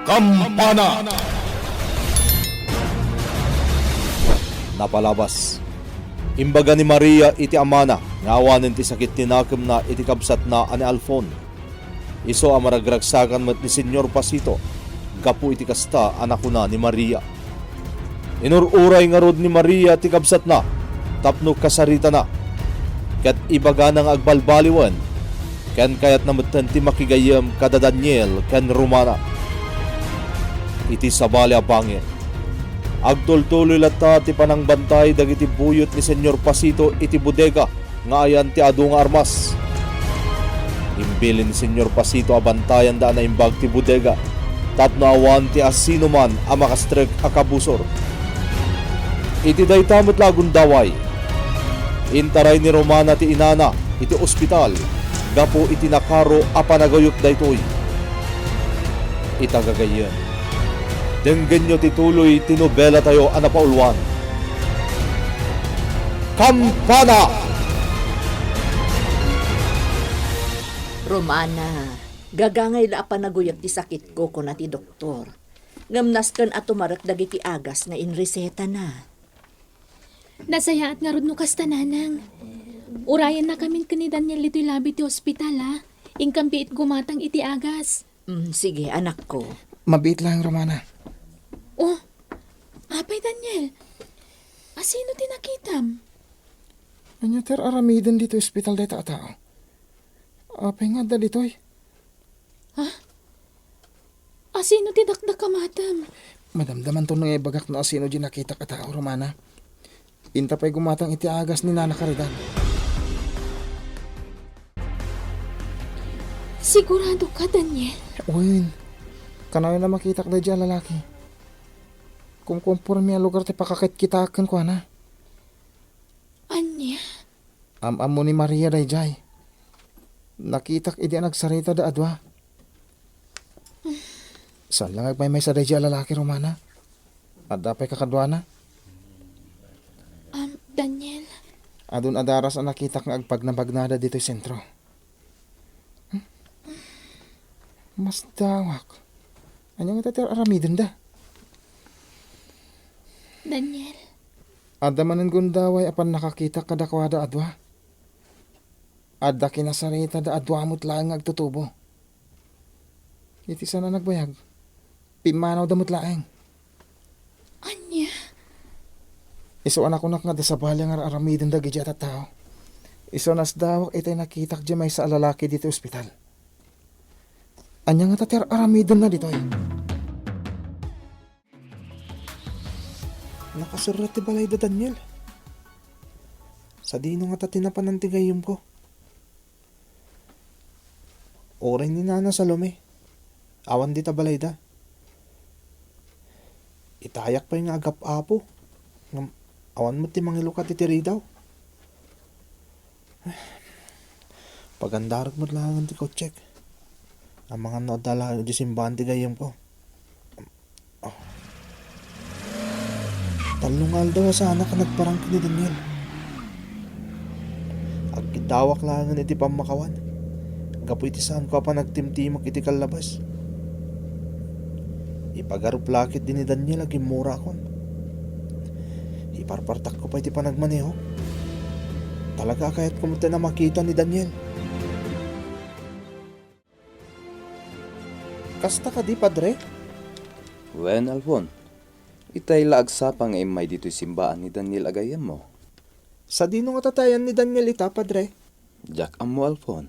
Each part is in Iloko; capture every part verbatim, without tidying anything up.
Kampana! Napalabas. Imbaga ni Maria iti amana nga awanen ti sakit ti nakemna iti kabsatna a ni Alfon. Isu a maragragsakan met ni Señor Pasito gapu iti kasta a nakuna ni Maria. Inur-uray ngarud ni Maria ti kabsatna tapno kasaritana, ket ibagana nga agbalbaliwen, ken kayatna metten ti makigayyem kada Daniel ken Romana. Iti sabali a bangir, agtultuloy latta ti panangbantay dagiti buyot ni Señor Pasito iti bodega nga ayan ti adu nga armas. Imbilin ni Señor Pasito a bantayanda a naimbag ti bodega tapno awan ti asinoman a makastrek a kabusor. Iti dayta met la a gundaway, intaray ni Romana ti inana iti ospital gapu iti nakaro a panagayup daytoy. Ita gagayyem, denggenyo ti tuloy ti nobelatayo a napauluan. Kampana! Romana, gagangay la a panaguyot ti sakitko, kuna ti doktor. Ngem nasken a tumarek dagiti agas nga inresetana. Nasayaat ngarud no kasta, nanang. Urayennakamin ken ni Daniel ditoy labi ti ospital, a. Inkam biit gumatang iti agas. Mm, sige, anakko. Mabiit laeng, Romana. Oh, apay, Daniel? Asino ti nakitam? Ania ti ar-aramiden ditoy ospital dayta a tao? Apay nga adda ditoy? Ha? Asino ti dakdakamatem? Madamdamanto nga ibagak no asino di nakitak a tao, Romana. Inta pay gumatang iti agas ni Nana Caridad. Sigurado ka, Daniel? Wen. Kanayon a makitak daydiay a lalaki. Kumkomporme a lugar ti pakakitkitaak kenkuana. Ania? Am-ammo ni Maria daydiay. Nakitak idi a nagsarita da a dua. Saan la nga agmaymaysa daydiay a lalaki, Romana? Adda pay kakaduana? Um, Daniel. Adun a daras a nakitak nga agpagnabagnada ditoy sentro. Hmm? Masdawak. Ania ngata ti ar-aramidenda? Daniel. Adda manen gundaway a pannakakitak kadakuada a dua. Adda kinasaritada a dua met laeng nga agtutubo. Iti saan a nagbayag, pimmanawda met laeng. Ania? Isu a nakunak nga adda sabali nga ar-aramiden dagiti a tattao. Isu a nasdawak itay nakitak diay maysa a lalaki ditoy ospital. Ania ngata ti ar-aramidenna ditoy? Nakaserra ti balay da Daniel. Sadino ngata ti napanan ti gayyemko? Uray ni Nana Salome, awan dita balayda. Itayak pay nga agap-apo, ngem awan met ti mangilukat iti ridaw. Pagandarek met laengen ti kotsek. Amangan no adda laeng idiay simbaan ti gayyemko. Tallo nga aldaw a saanak a nagparang ken ni Daniel. Agkiddawak laengen iti pammakawan gapu iti saanko a panagtimtimek iti kallabas. Ipagarup la ketdi ni Daniel a gimmurakon. Iparpartakko pay ti panagmanehok. Talaga a kayatko metten a makita ni Daniel. Kasta kadi, Padre? Wen, Alfon. Itay la agsapa nga immay ditoy simbaan ni Daniel a gayyemmo. Sadino ngata ti ayan ni Daniel ita, Padre? Diak ammo, Alfon.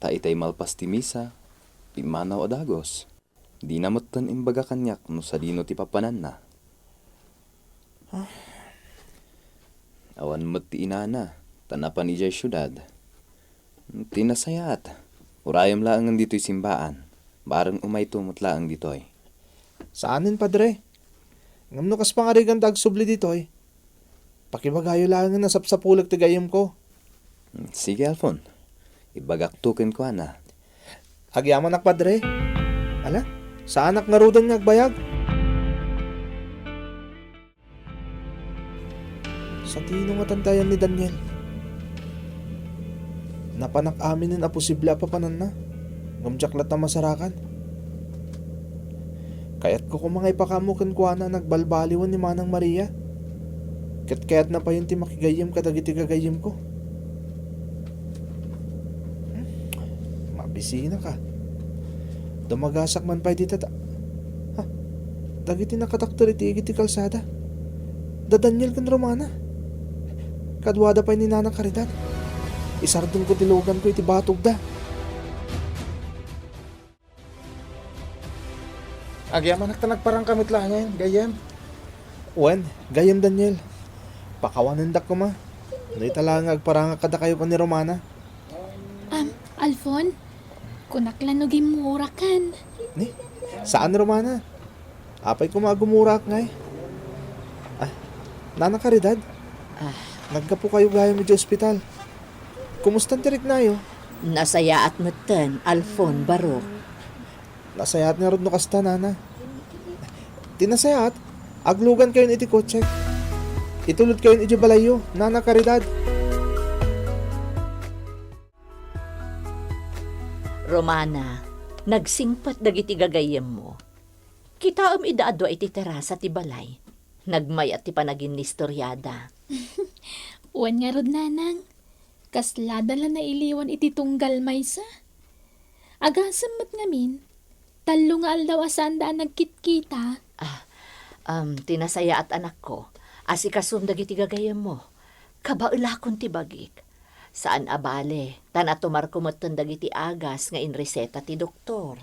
Ta itay malpas ti misa, pimmanaw a dagus. Dina metten imbaga kaniak no sadino ti papananna. Ah. Awan met ti inana, ta napan idiay siudad. Ti nasayaat, urayem laengen ditoy simbaan, bareng umayto met laeng ditoy. Saanen, Padre. Ngem no kas pangariganda agsubli ditoy, pakibagayo laengen a sapsapulek ti gayyemko. Sige, Alfon. Ibagakto kenkuana. Agyamanak, Padre. Ala, saanak ngaruden nga agbayag. Sadino ngatan ti ayan ni Daniel? Napanak aminen a posible a papananna, ngem diak latta masarakan. Kayatko koma nga ipakaammo kenkuana a nagbalbaliwen ni Manang Maria. Ket kayatna payen ti makigayyem kadagiti gagayyemko. Hmm? Mabisina ka. Dumagasak man pay dita ta-, ha? Dagiti nakatakder iti igid ti kalsada. Da Daniel ken Romana. Kaduada pay ni Nana Caridad. Isardengko ti luganko iti batogda. Agyamanak ta nagparangka met laengen, gayyem. Wen, gayyem Daniel. Pakawanendak koma. No ita laeng nga agparangak kadakayo ken ni Romana. Am, Alfon, kunak la no gimmurak kan. Ni? Saan, Romana? Apay koma a gumuraak ngay? Ah, Nana Caridad? Ah. Naggapu kayo gayam iti ospital. Kumustan ti riknayo? Nasayaat metten, Alfon, Barok. Nasayaat ngarud no kasta, Nana. Ti nasayaat, aglugan kayon iti kotsek. Itulod kayon iti balayyo, Nana Caridad. Romana, nagsingpet dagiti gagayyemmo. Kitaem ida a dua iti terasa ti balay. Nagmayat ti panaginnistoriada. Wen ngarud, Nanang. Kaslada la nailiwan iti tunggal maysa. Agasem met ngamin, tallo nga aldaw a saanda a nagkitkita. Ah, um, ti nasayaat, anakko, asikasom dagiti gagayyemmo. Kabaelakon ti bagik. Saan a bale, ta natumarko metten dagiti agas nga inreseta ti doktor.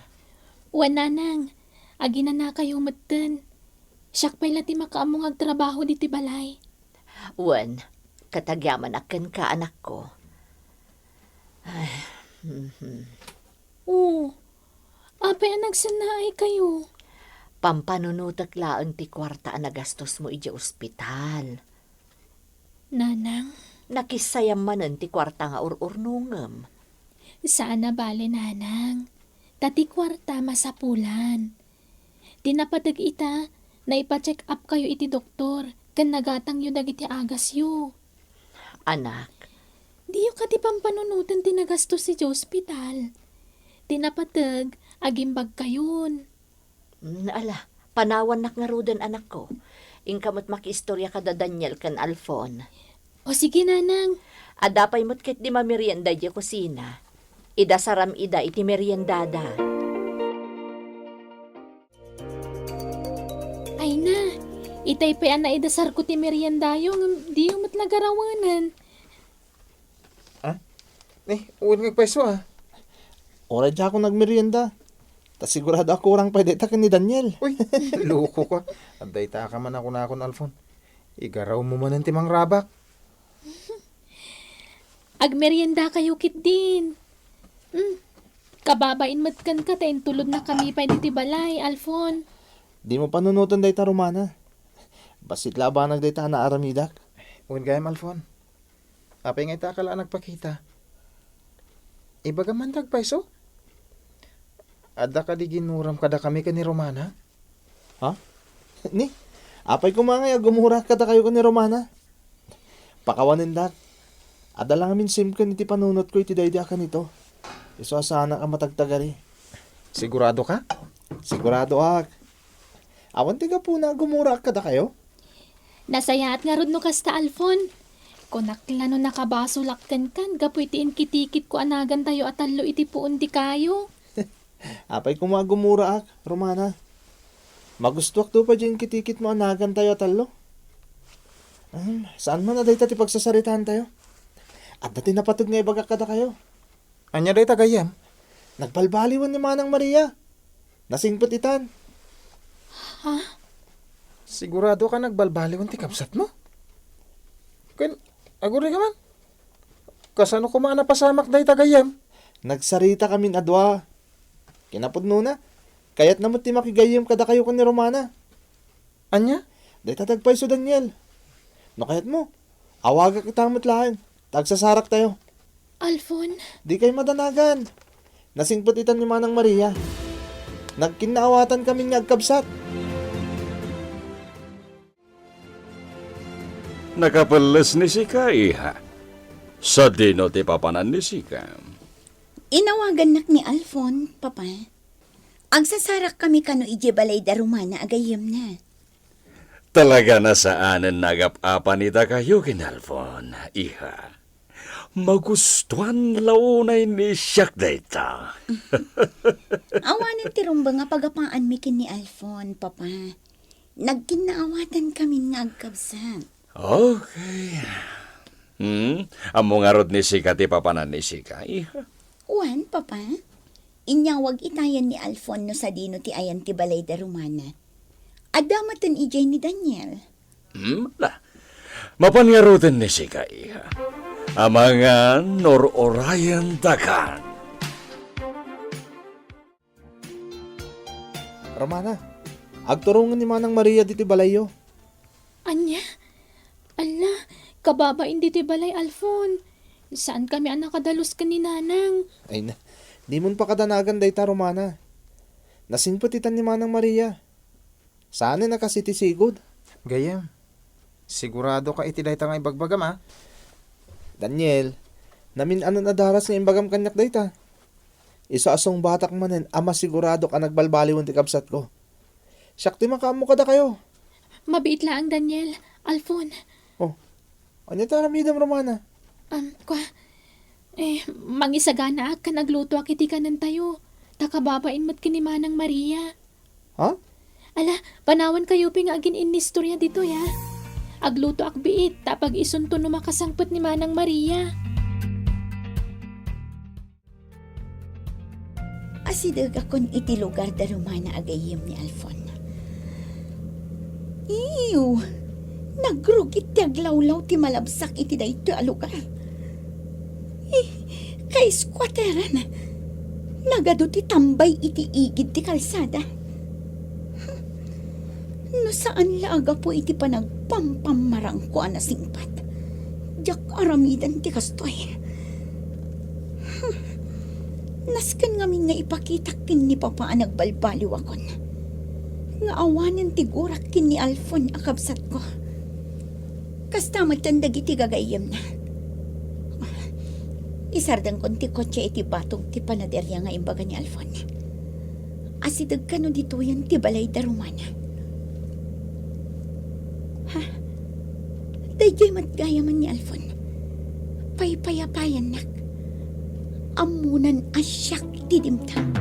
Wen, Nanang, aginanakayo metten. Siak pay la ti makaammo nga agtrabaho ditoy balay. Wen, ket agyamanak kenka, anakko. Ay, mhm. Oh, apay a nagsannaay kayo? Pampanunotek laeng ti kuarta a nagastosmo idiay ospital. Nanang? Nakissayam manen ti kuarta nga ur-urnongem. Saan a bale, Nanang. Ta ti kuarta masapulan. Ti napateg ita, naipa-check up kayo iti doktor, ken nagatangyo dagiti agasyo. Anak. Diyo kadi pampanunoten ti nagastos iti ospital. Ti napateg, agimbag kayon. Mm, ala, panawannak ngaruden, anakko. Inka met makiistorya kada Daniel ken Alfon. O sige, Nanang. Adda pay met ketdi mamerienda idiay kusina. Idasaram ida iti meriendada. Ay na, itay pay a naidasarko ti meriendayo, ngem diyo met la garawenen. Ah? Ni, wen nga agpayso, ah. Uray diakon agmerienda. Ta sigurado a kurang pay dayta ken ni Daniel. Uy, loko ka. Adda ita ka man a kunakon, Alfon. Igarawmo manen ti mangrabak. Agmerienda kayo ketdin. Hmm. Kababain met kenka ta intulodnakami pay ditoy balay, Alfon. Dimo panunoten dayta, Romana. Bassit la a banag dayta a naaramidak. Wen gayam, Alfon. Apay nga ita ka la a nagpakita? Ibagam man ti agpayso? Adda kadi ginnuram kadakami ken ni Romana? Ha? Ni, apay koma ngay a gumuraak kadakayo ken ni Romana? Pakawanendak. Adda la ngamin simken iti panunotko iti daydi a kanito. Isu a saanak a matagtagari. Sigurado ka? Siguradoak. Awan ti gapuna a gumuraak kadakayo? Nasayaat ngarud no kasta, Alfon. Kunak la no nakabasolak kenkan gapu iti inkitikitko a nagantayo a tallo iti puon ti kayo. Apay koma a gumuraak, Romana. Magustoak to pay diay inkitikitmo a nagantayo a tallo. Ahem, saan man a dayta ti pagsasaritaantayo. Adda ti napateg nga ibagak kadakayo. Ania dayta, gayyem? Nagbalbaliwen ni Manang Maria. Nasingpet itan. Ha? Sigurado ka nagbalbaliwen ti kabsatmo? Ken, aguray ka man. Kasano koma a napasamak dayta, gayyem? Nagsarita kamin a dua. Kinapudnona, kayatna met ti makigayyem kadakayo ken ni Romana. Ania? Dayta ti agpayso, Daniel. No kayatmo, awagak ita met laeng, ta agsasaraktayo. Alfon? Dikay madanagan. Nasingpet itan ni Manang Maria. Nagkinnaawatan kamin nga agkabsat. Nakapelles ni sika, iha. Sadino ti papanan ni sika? Inawagannak ni Alfon, Papa. Agsasarakkami kano idiay balay da Romana a gayyemna. Talaga a saanen nga agap-apan dakayo ken Alfon, iha. Magustuan la unay ni siak dayta. Awanen ti rumbeng a pagapaanmi ken ni Alfon, Papa. Nagkinnaawatankami nga agkabsat. Okay. Hmm? Ammo ngarud ni sika ti papanan ni sika, iha? Wen, Papa. Inyawag itayen ni Alfon no sadino ti ayan ti balay da Romana. Adda metten idiay ni Daniel. Hmm, la. Mapan ngaruden ni sika, iha. Amangan, ur-urayen dakan. Romana, agturongen ni Manang Maria ditoy balayyo. Ania? Alla, kababain ditoy balay, Alfon. Saankami a nakadalus ken ni Nanang. Ay na, dimon pakadanagan dayta, Romana. Nasingpet itan ni Manang Maria. Saanen a kas iti sigud. Gayyem, sigurado ka iti dayta nga ibagbagam, a? Daniel, namin-anon a daras nga imbagam kaniak dayta. Isu a sungbatak manen a masiguradok a nagbalbaliwen ti kabsatko. Siak ti makaammo kadakayo. Mabiit laeng, Daniel. Alfon. Oh, ania ti aramidem, Romana? Um, kua, eh, mangisaganaak ken aglutoak iti kanentayo. Ta kababain met ken ni Manang Maria. Ha? Ala, panawankayo pay nga agin-innistoria ditoy, a. Aglutoak biit, ta apag-isunto no makasangpet ni Manang Maria. Asidegakon iti lugar da Romana a gayyem ni Alfon. Iw, nagrugit ti aglawlaw ti malabsak iti daytoy a lugar. Eh, kaiskuateren, nagadu ti tambay iti igid ti kalsada. No saan la a gapu iti panagpampammarangko a nasingpet, diak aramiden ti kastoy. Nasken ngamin nga ipakitak ken ni Papa a nagbalbaliwakon, nga awanen ti gurak ken ni Alfon a kabsatko. Kasta metten dagiti gagayyemna. Isardengkon ti kotse iti batog ti panaderia nga imbaga ni Alfon. Asideg kano ditoyen ti balay da Romana. Ha? Daydiay met gayamen ni Alfon. Paypayapayannak. Ammonan a siak ti dimteng.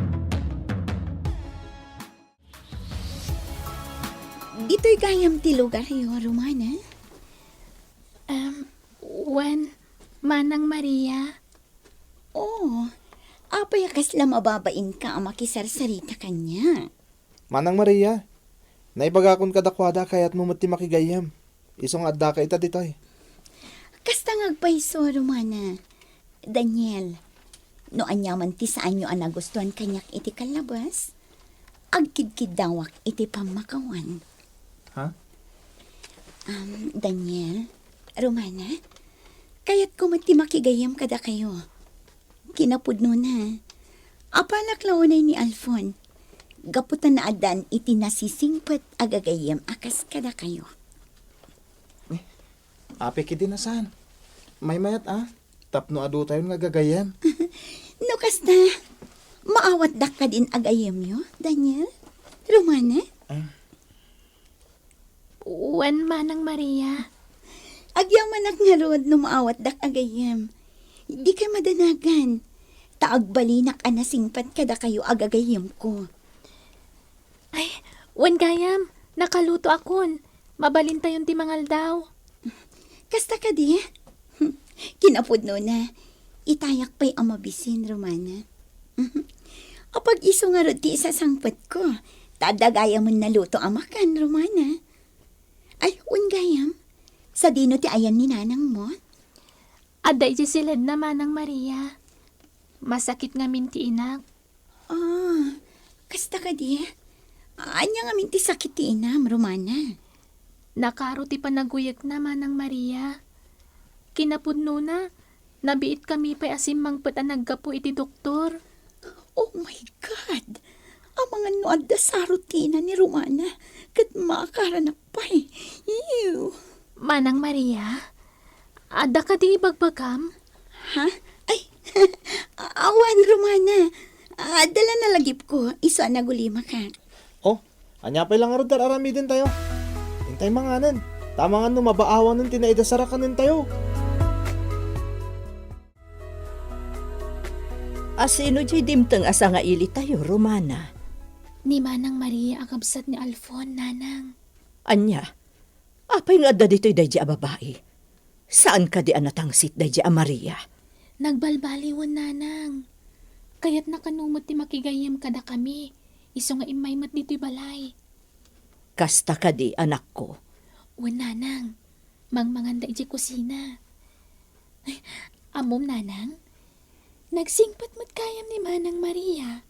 Ditoy gayam ti lugaryo, Romana? Em, wen, Manang Maria. Oo. Apay a kasla mababainka a makisarsarita kaniak? Manang Maria, naibagakon kadakuada a kayatmo met ti makigayyem. Isu nga addaka ita ditoy. Kasta nga agpayso, Romana. Daniel, no aniaman ti saanyo a nagustuan kaniak iti kallabas, agkidkiddawak iti pammakawan. Ha? Um, Daniel, Romana, kayatko met ti makigayyem kadakayo. Kinapudnona, apanak la unay ni Alfon. Gapu ta naaddaan iti nasisingpet a gagayyem a kas kadakayo. Eh, apay ketdi a saan? Maymayat a, tapno aduyon nga gagayyem. No kasta, maawatdak kadin a gayyemyo, Daniel? Romana? Ah. Wen, Manang Maria. Agyamanak ngarud no maawatdak a gayyem. Dikay madanagan, ta agbalinak a nasingpet kadakayo a gagayyemko. Ay, wen gayam, nakalutoakon. Mabalintayon ti mangaldaw. Kasta kadi? Kinapudnona, itayak pay a mabisin, Romana. Apag-isu ngarud ti isasangpetko, ta adda gayamen naluto a makan, Romana. Ay, wen gayam, sadino ti ayan ni nanangmo? Adda idiay siledna, Manang Maria. Masakit ngamin ti inak. Ah, kasta kadi? Ania ngamin ti sakit ti inam, Romana? Nakaro ti panaguyegna, Manang Maria. Kinapudnona, nabiitkami pay a simmangpet a naggapu iti doktor. Oh my God! Amangan no adda sarot ti ina ni Romana, ket maakaranak pay. Ew! Manang Maria, adda kadi ibagbagam? Ha? Ay, awan, Romana. Adda la nalagipko, isu a nagulimakak. Oh, ania pay la ngarud ti ar-aramidentayo? Intay manganen. Ta amangan no mabaawanen ti naidasara kanentayo. A sino diay dimteng a sangailitayo, Romana? Ni Manang Maria a kabsat ni Alfon, Nanang. Ania? Apay nga adda ditoy daydi a babai? Saan kadi a natangsit daydi a Maria? Nagbalbaliwen, Nanang. Kayatna kano met ti makigayyem kadakami, isu nga immay met ditoy balay. Kasta kadi, anakko? Wen, Nanang. Mangmanganda idiay kusina. Ammom, Nanang? Nagsingpet met gayam ni Manang Maria.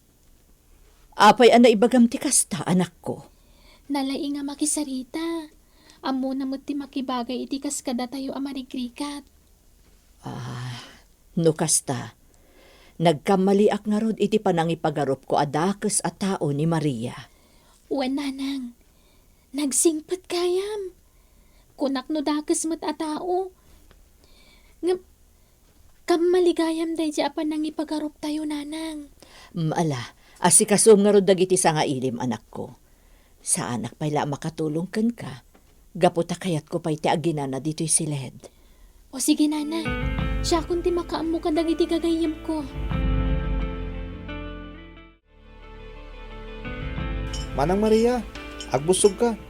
Apay a naibagam ti kasta, anakko? Nalaing a makisarita. Ammona met ti makibagay iti kas kadatayo a marigrigat. Ah, no kasta, nagkammaliak ngarud iti panangipagarupko a dakes a tao ni Maria. Wen, Nanang, nagsingpet gayam. Kunak no dakes met a tao. Ngem, kammali gayam daydi a panangipagaruptayo, Nanang. Mm, ala, asikasom ngarud dagiti sangailim, anakko. Saanak pay la a makatulong kenka, gapu ta kayatko pay ti aginana ditoy siled. O sige, Nanang. Siakon ti makaammo kadagiti gagayyemko. Manang Maria, agbussogka.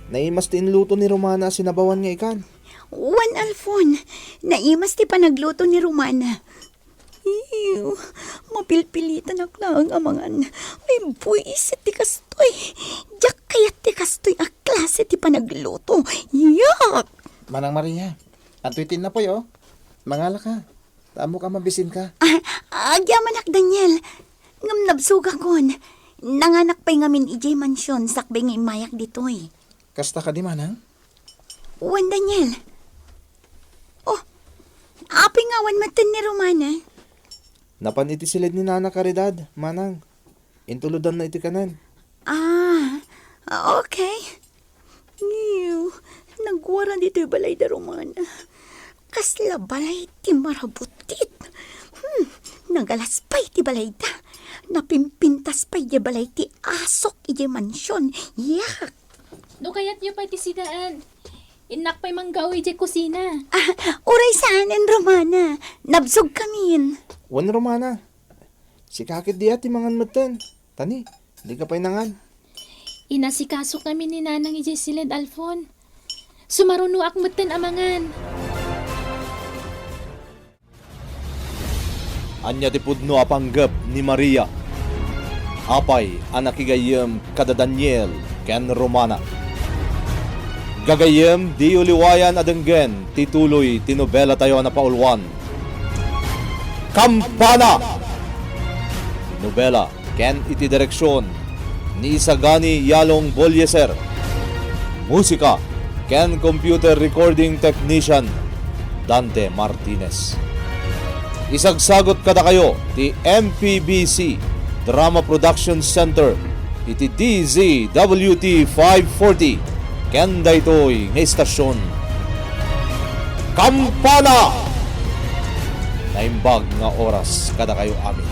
Naimas ti inluto ni Romana a sinabawan nga ikan. Wen, Alfon, naimas ti panagluto ni Romana. Ew, mapilpilitanak laeng a mangan. Ay, buisit ti kastoy. Diak kayat ti kastoy a klase ti panagluto. Yak! Manang Maria, adtoy ti innapoy, oh. Mangalaka. Ta ammok a mabisinka. Ah, agyamanak, Daniel. Ngem nabsogakon. Nanganak pay ngamin idiay mansion sakbay nga immayak ditoy. Kasta kadi, Manang? Wen, Daniel. Oh, apay nga awan metten ni Romana? Napan iti siled ni Nana Caridad, Manang. Intulodanna iti kanen. Ah, okay. Ew, nagwara ditoy balay da Romana. Kasla balay ti marabutit. Hmm, nagalas pay ti balayda. Napimpintas pay diay balay ti asok idiay mansion. Yak! No kayatyo pay ti sidaan, innak pay manggaw idiay kusina. Ah, uray saanen, Romana. Nabsogkamin. Wen, Romana. Sika ket dia ti mangan metten. Tani, dika pay nangan. Inasikasokamin ni Nanang idiay siled, Alfon. Sumarunoak metten a mangan. Ania ti pudno a panggep ni Maria? Apay a nakigayyem kada Daniel ken Romana? Gagayyem, diyo liwayan a denggen ti tuloy ti nobelatayo a napauluan, Kampana! Nobela ken iti direksion ni Isagani Yalong Bolieser. Musika ken computer recording technician, Dante Martinez. Isagsagut kadakayo ti M P B C Drama Production Center iti D Z W T five forty ken daytoy nga istasyon, Kampana! Naimbag nga oras kadakayo amin.